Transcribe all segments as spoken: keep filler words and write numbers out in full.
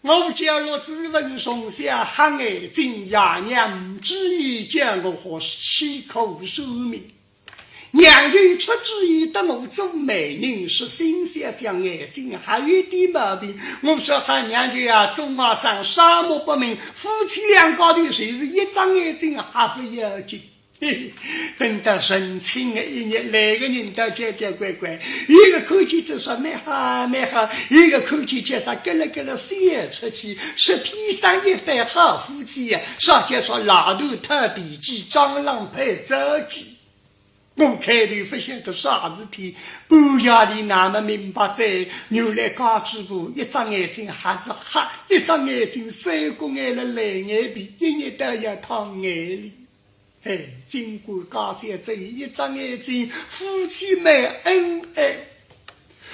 我叫陆子文从小瞎眼睛，爷娘勿注意，叫我好吃苦受命。娘舅出主意搭我做媒人，说新小姐眼睛还有点毛病。我说：“嗨，娘舅啊，做外甥双目不明，夫妻两家头就是一只眼睛还勿要紧。” 等到成亲的一日，来个人倒交交关关，一个看见就说蛮好蛮好，一个看见就说咯咯咯咯笑出去，说天生一对好夫妻呀，啥叫说老头讨地基，张郎配赵姬。我开头勿晓得啥事体，半夜里哪么明白哉，原来家主婆一只眼睛还是瞎，一只眼睛三角眼了蓝眼皮，一日到夜淌眼泪。 哎，尽管家小只有一只眼睛，夫妻蛮恩爱。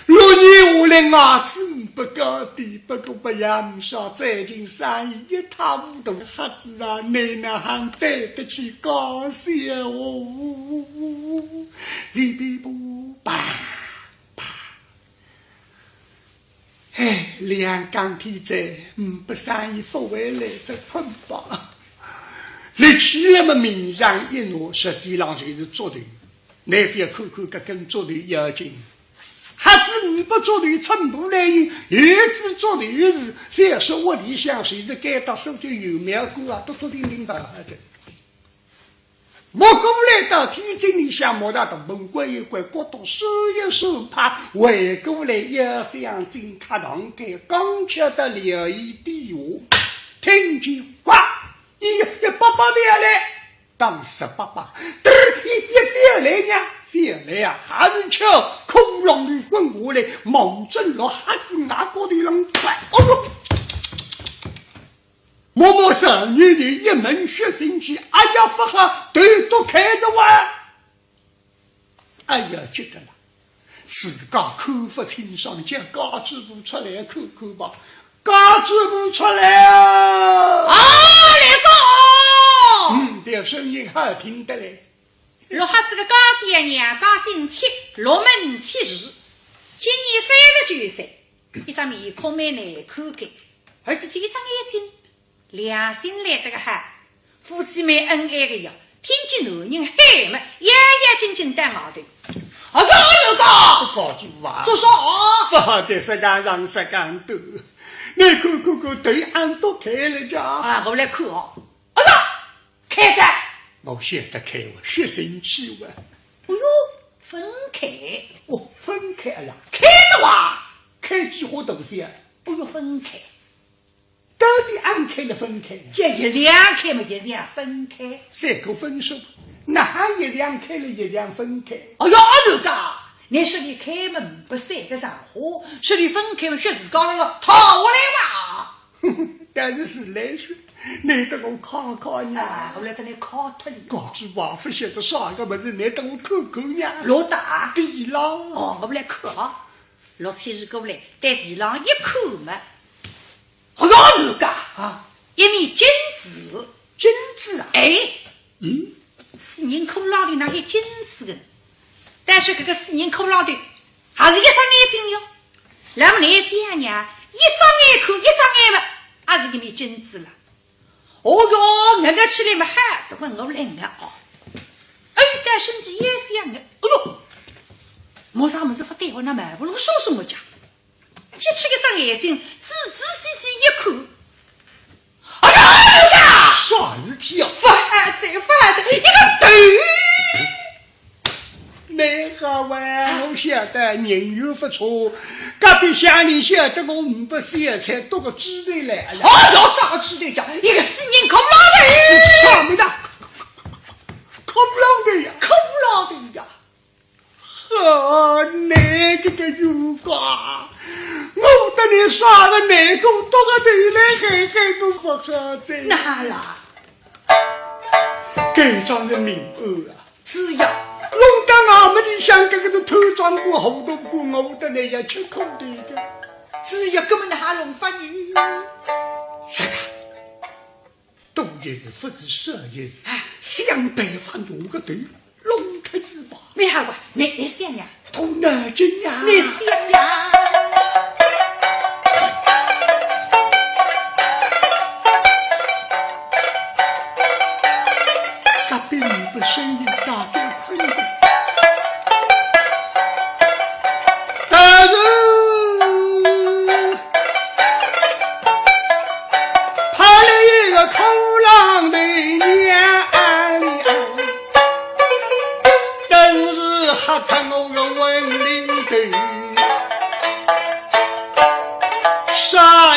六年下来，牙齿勿高的，不过勿要勿说，最近生意一塌糊涂，瞎子啊，哪能还对得起家小哦？里边不叭叭。 哎，两更天哉，嗯，勿生意勿回来，再困吧。立起来么，面上一挪，实际上就是竹头。倷覅看看搿根竹头要紧，瞎子呒不竹头寸步难行，有仔竹头是，覅说屋里向，就是该搭苏州有庙观啊，笃笃定定跑好哉。 摸过来到天井里向，摸到大门关一关，角度算一算，啪，回过来，腰箱进客堂间，刚巧到料椅底下，听见呱，一，一，伯伯勿要来，当时伯伯，嘚儿，一，一勿要来呢，勿要来啊，还是吃窟窿里滚下来，望准落瞎子额角头浪砸，哦哟！ 摸摸手里头一门血腥气，哎呀，勿好，头都开着哇！哎呀，急得了，自家看勿清爽，叫家主婆出来看看吧。家主婆出来啊！啊，来哉！嗯，搿声音好听得来。陆瞎子个家小娘家姓戚，陆门戚氏，今年三十九岁，一张面孔蛮难看个，而且是一只眼睛 良心来得个好，夫妻蛮恩爱个呀，听见男人喊么，要要紧紧到外头。啊，搿个，搿个，做啥？勿好再说讲长说讲短，倷看看看，头俺都开了家。啊，我来看哦。啊，开哉。我晓得开哇，血腥气哇。哎哟，分开。哦，分开了呀。开了哇。开几化大小？哎哟，分开。 到底俺开了分开呢？叫一样开嘛，一样分开。三个分手，哪哈一样开了一样分开？哎哟，阿头家，倷说俚开门勿三个上火，说俚分开嘛，说自家那个讨回来哇。但是是来说，倷搭我看看呢。啊，我来搭倷看脱俚。家主婆勿晓得啥个物事，倷搭我看看呢。偌大？地浪。哦，我来看啊。 陆七是过来，对地浪一看嘛，哎哟，奴家，啊，一面镜子。镜子啊？哎，嗯？死人骷髅头哪有镜子个？但是搿个死人骷髅头还是一只眼睛哟。那么倷想呀，一只眼看一只眼嘛，还是一面镜子了。 哦哟，搿个起来嘛，还是问我来了哦。哎，但是也想个，哎哟，没啥物事勿对哦，那么不如说说我讲。揭出一只眼睛，仔仔细细一看，哎呀，啥事体啊？发财，发财，一个头！ 蛮好啊，我晓得人缘勿错，隔壁乡邻晓得我呒不小菜，多个猪头来了。哦，要啥个猪头呀？一个死人骷髅头！啥物事？骷髅头呀？骷髅头呀！哈，倷搿个冤家，我搭倷啥个难过，多个头来害害我勿好哉。哪啦？该桩是命案啊。 是呀，弄到衙门里向搿个是偷装官、糊涂官，我得来要吃苦头的。是呀，搿么哪哈弄法呢？是的，多一事不如少一事，哎，想办法弄个头弄脱仔吧。你好啊，你，你想呀？动脑筋呀。你想呀？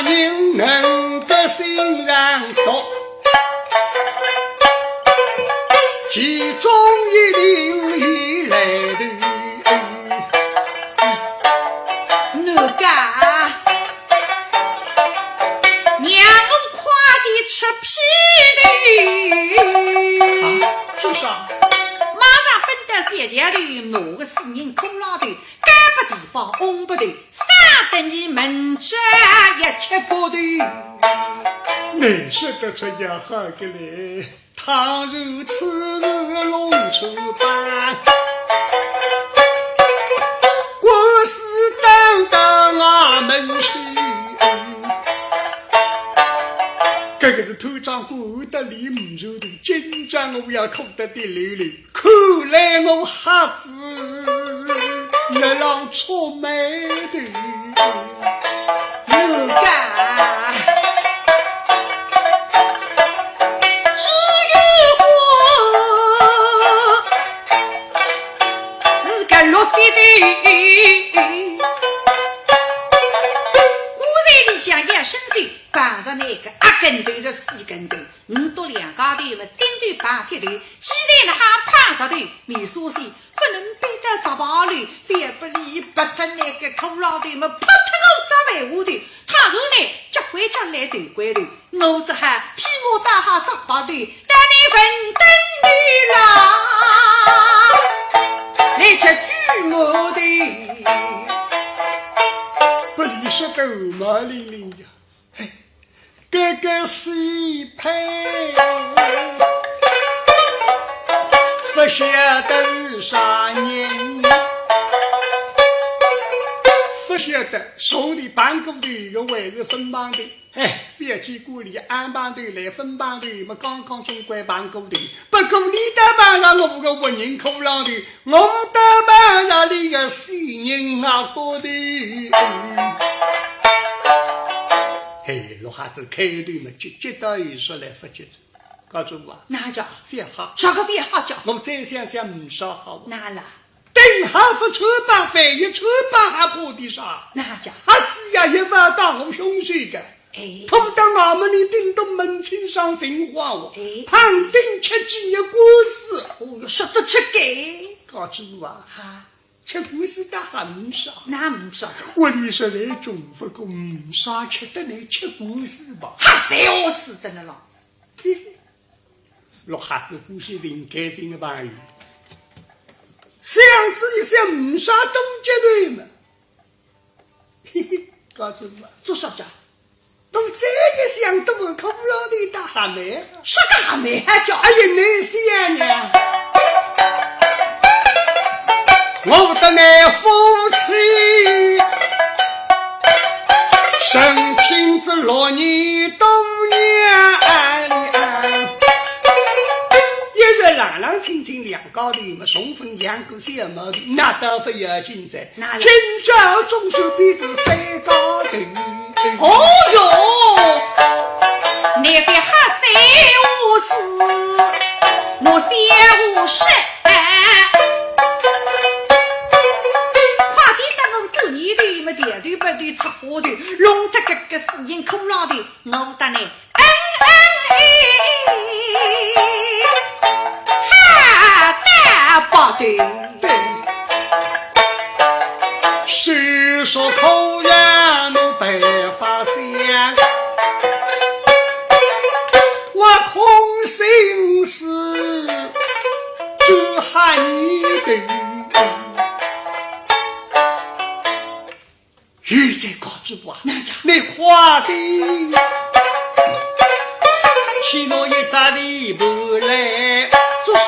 人能得心上毒，其中一定有来头。哪个？让我快点出批头。啊，做啥？马上奔到小桥头，拿个死人骷髅头， 高不提防，翁不投，杀得你门前一吃骨头。你说得出也好个嘞，倘若此事弄出版，官司打到衙门去。搿个是团长官得理勿住的，今朝我要哭得滴溜溜。 看来我瞎子，那浪触霉头。哪个？只有我是个落脚头。果然你想要伸手，碰着那个阿跟头的死跟头。 唔笃两家头嘛，顶头碰铁头，鸡蛋了还碰石头，面沙水，勿能背到石牌楼，反不理拨脱那个骷髅头嘛，拍脱我只万花头。倘若呢，脚拐脚来头拐头，我只好披麻戴孝扎白头，带你混登头啦，来吃巨木头。不理说得嘛，玲玲呀。 搿个是配，勿晓得是啥人，勿晓得兄弟碰过头，又还是分碰头。哎，覅去管伊，俺碰头来分碰头，么刚刚总归碰过头。不过你倒碰着我个活人骷髅头， 我倒碰着俚个死人啊骨头。嘿，陆瞎子开头么急，急得说来勿及哉。家主婆啊，哪哼？覅吓。啥个覅吓叫？我再想想，呒啥好。哪哼啦？等下勿穿帮，万一穿帮还怕点啥？哪哼？瞎子呀，一发当我凶手个。 哎。拖到衙门里顶到门厅上寻话哦，哎。判定吃几日官司。哦哟，说得出个。家主婆啊，哈。吃官司倒还呒啥。哪哼呒啥？屋里实在穷，不过呒啥吃的，倷吃官司吧。哈，侪饿死的了咯。嘿嘿，陆瞎子欢喜寻开心的朋友，想仔一想，呒啥多结头嘛。 嘿嘿，家主婆啊，做啥介？我再一想，都是骷髅头搭蛤蟆啊。啥个蛤蟆啊叫？哎呀，你想呀，我搭倷夫妻成亲仔六年多年，一直冷冷清清两家头嘛，从朆养过小毛病，那倒勿要紧哉。 哪哼？今朝总算变仔三家头。哦哟，倷覅瞎三胡四，我三胡四，快点搭我做泥头么，调头拨头拆花头，弄得搿个死人骷髅头，我搭倷 嗯嗯咦，哈大巴的。虽说可让我白发相，我空心思只喊你等。 现在告诉我，哪哼？你快点去拿一只地盘来。做啥？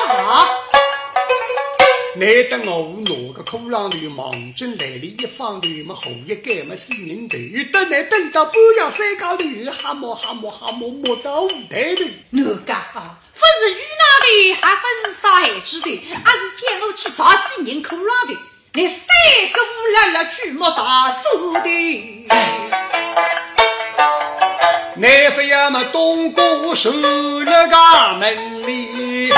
你等我拿个骷髅头望准来里一放头么，好一个么死人头，等你等到半夜三更头，哈摸哈摸哈摸摸到五台头。哪哼啊？勿是遇难头，还勿是啥害子头，还是叫我去打死人骷髅头。 你三个乌拉拉举目大手的。你非要么东郭守了衙门里，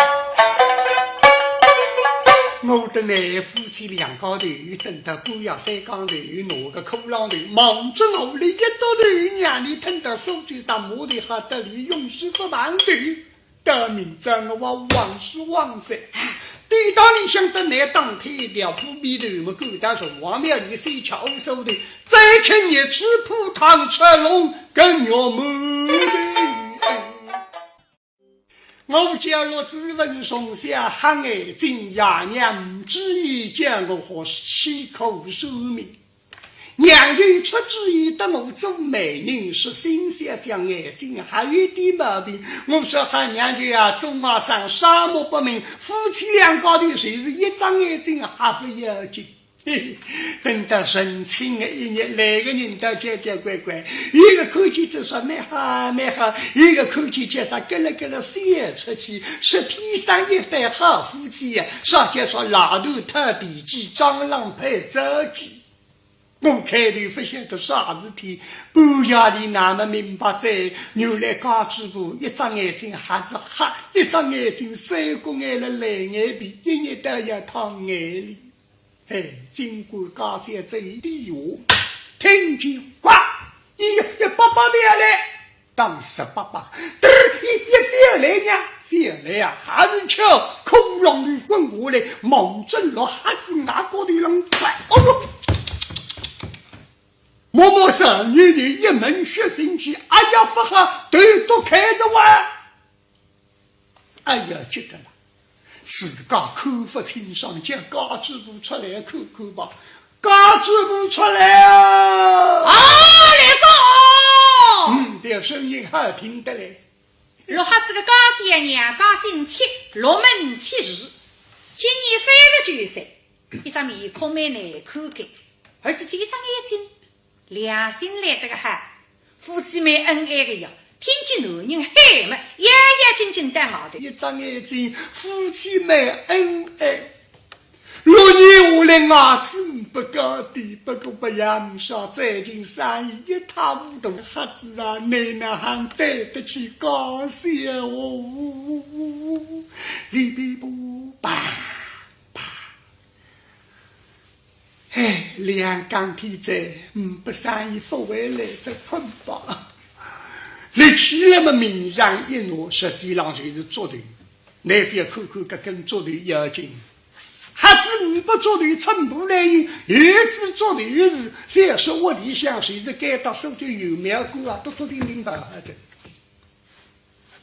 我搭倷夫妻两家头，等到半夜三更头，拿个裤浪头，望准我哩一倒头，让俚等到苏州大码头，吓得俚用手勿碰头。到明朝我还横是横哉。典当里向搭倷打听一条，铺面头么赶到城隍庙里，先吃乌苏头，再吃热水铺汤吃龙，更肉馒头。 我家陆子文从小瞎眼睛，爷娘勿注意，叫我学吃苦算命。娘舅出主意搭我做媒人，说新小姐眼睛还有点毛病。我说：“嗨，娘舅啊，做外甥双目不明，夫妻两家头就是一只眼睛还勿要紧。” 等到成亲的一日，两个人倒交交关关，一个看见就说蛮好蛮好，一个看见就说咯咯咯笑出去，说天生一对好夫妻呀，啥叫说老头讨地基，蟑螂配灶鸡。我开头勿晓得啥事体，半夜里哪么明白哉，原来家主婆一只眼睛还是瞎，一只眼睛三角眼了，蓝眼皮，一日到夜淌眼泪。 嘿，尽管家小嘴里话，听见呱，一一八八勿要来，当时八八，嘚儿一一勿要来呢，勿要来啊，还是吃苦浪头滚下来，望准陆瞎子额角头浪砸，哦哟！默默十二年一门血腥记，哎呀，勿好，头都开着哇！ 哎呀，急得了，自家看勿清爽，叫家主婆出来看看吧。家主婆出来啊！啊，来哉！嗯，搿声音好听得来。陆瞎子个家小娘家姓戚，陆门戚氏，今年三十九岁，一张面孔蛮难看个，而且是一只眼睛 良心来得个好，夫妻蛮恩爱个呀。听见男人喊么，要要紧紧到外头。一只眼睛，夫妻蛮恩爱。六年下来，牙齿勿高低，不过勿养啥，最近生意一塌糊涂。瞎子啊，倷哪哼对得起家小哦？里边不吧。 唉，两更天哉，呒不生意勿会来，再困吧。立起来么，面上一挪，实际浪就是竹头。倷覅看看搿根竹头要紧，瞎子呒不竹头寸步难行，有仔竹头是，覅说屋里向，就是该搭苏州有庙观啊，笃笃定定跑好哉。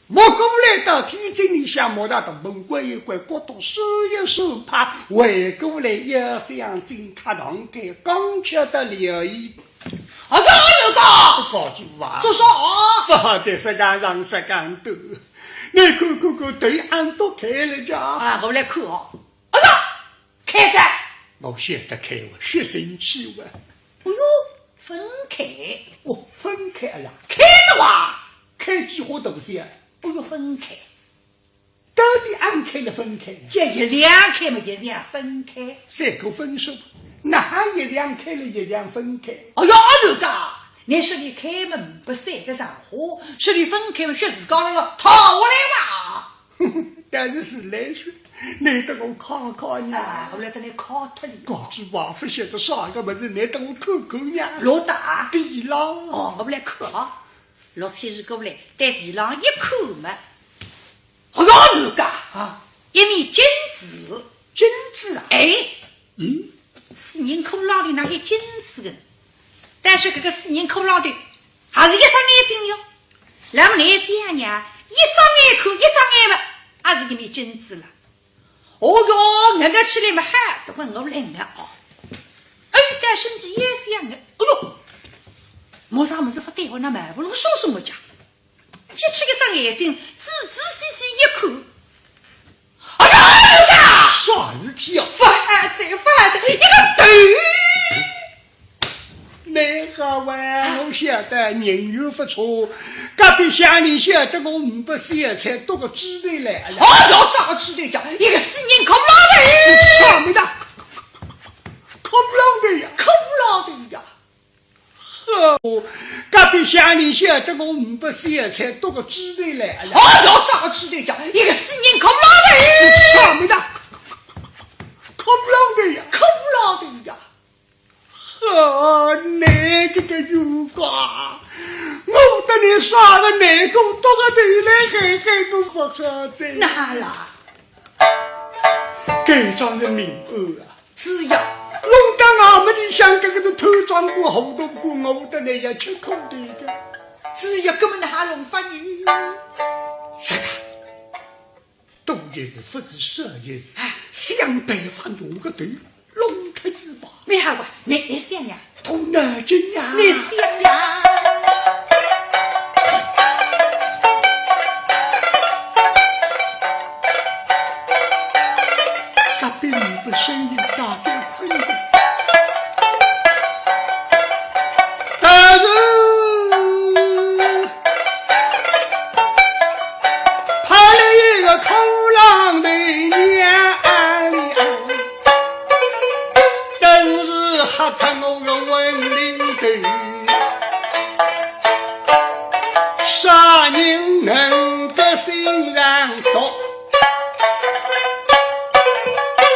摸过来到天井里向，摸到大门关一关，角度算一算，啪，回过来，腰箱紧揩，堂开，刚巧到了一，哎呀，哎呀，家主婆啊，做啥？勿好再说讲，让说讲多。倷看看看，头俺都开了家。啊，我来看哦。哎呀，开哉！我晓得开哇，血腥气哇。哎哟，分开。哦，分开了呀。开了哇？开几化大小？哎哟，分开。到底俺开了分开呢？叫一样开嘛，一样分开。三个分手，哪哈一样开了一样分开？哎哟，阿刘家，倷说俚开门勿三个上火，说俚分开嘛，说自家那个讨回来哇。 但是是来说，倷搭我看看呀。啊，我来搭倷看脱了。家主婆勿晓得啥个物事，倷搭我看看呀。老大。地浪。哦，我来看啊。陆七是过来，对地浪一看嘛。哎呀，刘家，啊，一面金子。金子啊？哎， 嗯？死人骷髅头哪有金子个？但是搿个死人骷髅头还是一只眼睛哟。那么倷想呀，一只眼看一只眼嘛，还是一面金子了。哦哟，搿个起来嘛，还是问我来了哦。哎，但是倷也想啊，哎哟，没啥物事勿对，我那买不弄松松我讲。 揭出一只眼睛，仔仔细细一看，哎呀，哎呀！啥事体啊？勿好哉，勿好哉，一个头！蛮好啊，我晓得人缘勿错，隔壁乡邻晓得我呒不小菜，剁个猪头来了。哦哟，啥个猪头呀？一个死人骷髅头！啥物事？骷髅头呀？骷髅头呀！ 呵，隔壁乡邻晓得我呒不小菜，剁个猪头来了。哦哟，啥个猪头呀？一个死人骷髅头！啥物事？哎呀，骷髅头呀！哈，你这个冤家，我搭你啥个难过，到个头来还还侬勿好哉。哪啦？该桩是命案啊。是呀。弄到衙门里向，搿个是偷赃官、糊涂官，我搭你要吃苦头个。是呀，搿么哪弄法呢？啥个？ 多一事不如少一事，哎，想办法拿个头弄脱仔吧。你好啊，你，你想呀？动脑筋呀。你想呀？隔壁女的声音大点，困着。但是 跑来一个骷髅头娘哩，顿时吓脱我个魂灵头。啥人能够心肠毒？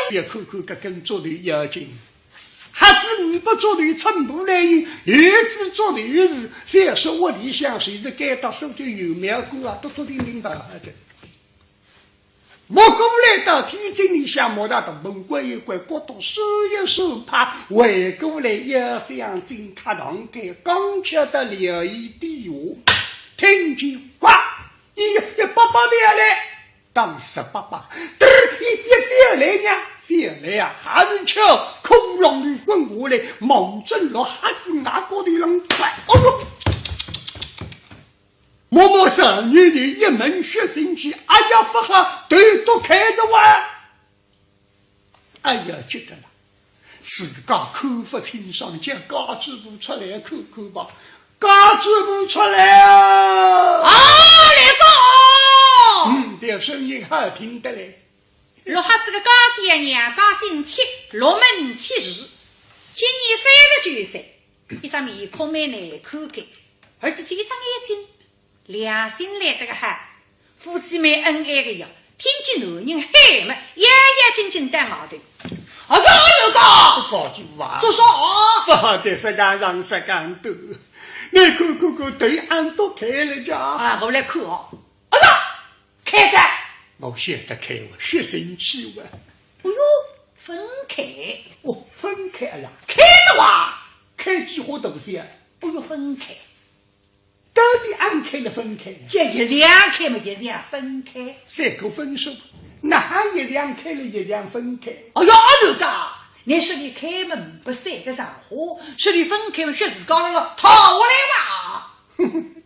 别看看搿根竹头要紧， 瞎子呒不竹头寸步难行，有仔竹头是，覅说屋里向，就是该搭苏州有庙观啊，笃笃定定个。莫过来到天井里向，莫大大门关一关，角度收一收，啪，回过来，腰箱进，卡堂开，刚巧到料衣底下，听见呱，哎呀，一百八条来！ 当时伯伯，嘚儿，一，一翻来呢，翻来啊，还是巧，骷髅头滚下来，望准陆瞎子额角头浪扎。哦哟！摸摸手里头一门血腥气，哎呀，勿好，头都开着哇！哎呀，急得了。 自家看勿清爽，叫家主婆出来看看吧。家主婆出来啊！啊，来哉！嗯，搿声音好听得来。陆瞎子个家小娘家姓戚，陆门戚氏，今年三十九岁，一张面孔蛮难看个，而且是一只眼睛 良心来得个好，夫妻蛮恩爱个呀。听见男人喊么，压压惊惊到外头。哎呀，哎呀，家主婆啊！做啥？勿好再说讲，让说讲多。你看看看，头俺都开了家。啊，我来看哦。哎呀，开个！我晓得开哇，血腥气哇。哎哟，分开。哦，分开了。开的哇？开几化东西啊？哎哟，分开。 到底俺开了分开呢？这一样开嘛，一样分开。三个分手，哪一样开了一样分开？哎呀，阿刘家，你说你开门不三个上火，说你分开嘛，说自家了了，逃下来吧。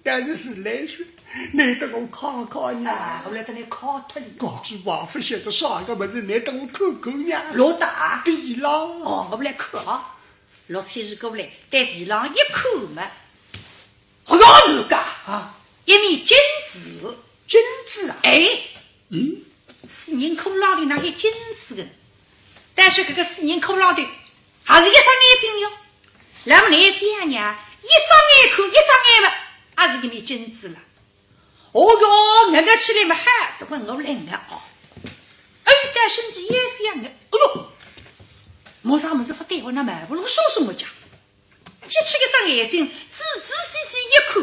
但是是来说，你等我看看呢。啊，我来等你看脱了。家主婆勿晓得啥个物事，你等我看看呢。老大。地浪。哦，我来看啊。 陆七是过来，对地浪一看嘛，哎哟，刘家啊，一面镜子。镜子啊？哎，嗯，死人骷髅头哪有镜子个？但是搿个死人骷髅头还是一只眼睛哟。那么你想呀，一只眼看一只眼嘛，还是一面镜子了。 哦哟，眼看起来嘛，还是问我来眼哦。哎，但是你也想眼，哎哟，没啥物事勿对，我那蛮不弄说什么讲？揭出一只眼睛，仔仔细细一看，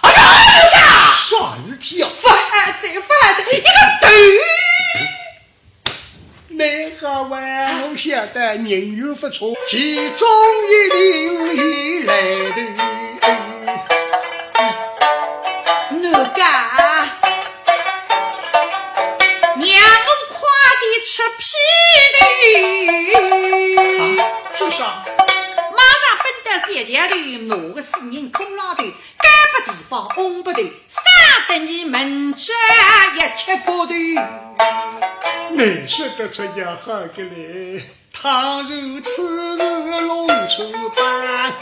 哎呀，哎呀！啥事体啊？发财，发财，一个头！ 蛮好啊，我晓得人缘勿错，其中一定有来头。哪个？让我快点出屁头！啊，做啥？马上奔到小桥头，拿个死人骷髅头 高不提防，低不投，省得你明朝也吃苦头。你说得出也好个嘞，倘若此事弄出版，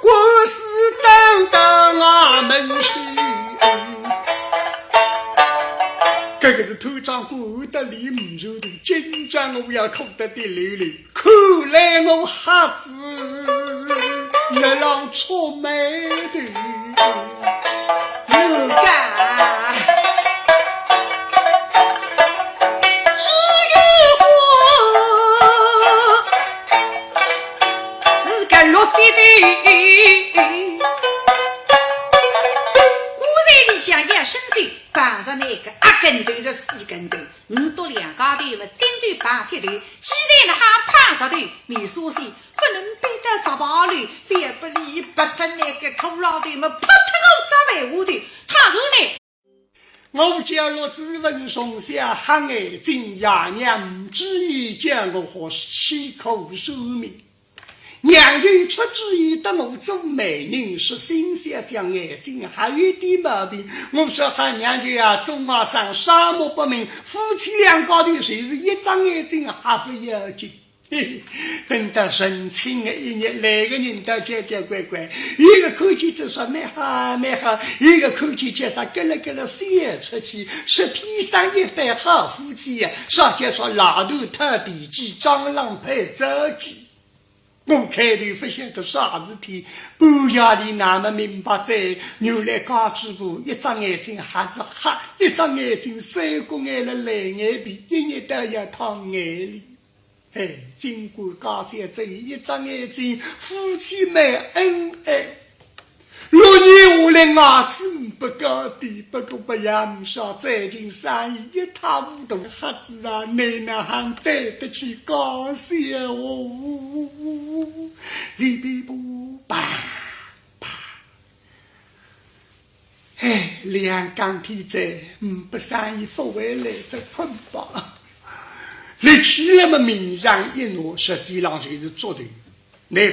官司打到衙门去。搿个是头张官得理毋住的，今朝我要哭得滴溜溜。 看来我瞎子，你让触霉头。哪个？是果然里向一伸手，碰着那个阿跟头的死跟头，唔笃两家头么，顶头碰铁头，鸡蛋那哈碰石头，米苏西，不能背得十八楼，非要不理白脱那个骷髅头么，扑脱我只万花头，他说呢， 我叫陆子文从小瞎眼睛，爷娘唔注意，叫我学习苦书命。娘舅出主意搭我做媒人，说新小姐眼睛还有点毛病。我说喊娘舅啊，做外甥啥么不明，夫妻两家头就是一只眼睛还不要紧。 等到成亲的一日，两个人倒交交关关，一个看见就说蛮好蛮好，一个看见就说咯咯咯笑出去，说天生一对好夫妻呀，啥叫说老头讨地鸡，张郎配早鸡。我开头不晓得啥事体，半夜里那么明白哉，原来家主婆一只眼睛还是瞎，一只眼睛三角眼了，蓝眼皮，一日到夜淌眼泪。 哎，尽管家小只有一只眼睛，夫妻蛮恩爱。六年下来，牙齿唔不高低，不过不也唔少，最近生意一塌糊涂，瞎子啊，你哪哼对得起家小哦？哩哩啵，啪，啪。 哎，两更天哉，唔不生意勿回来，再困吧。立起来么，名堂一挪，实际上就是竹头。那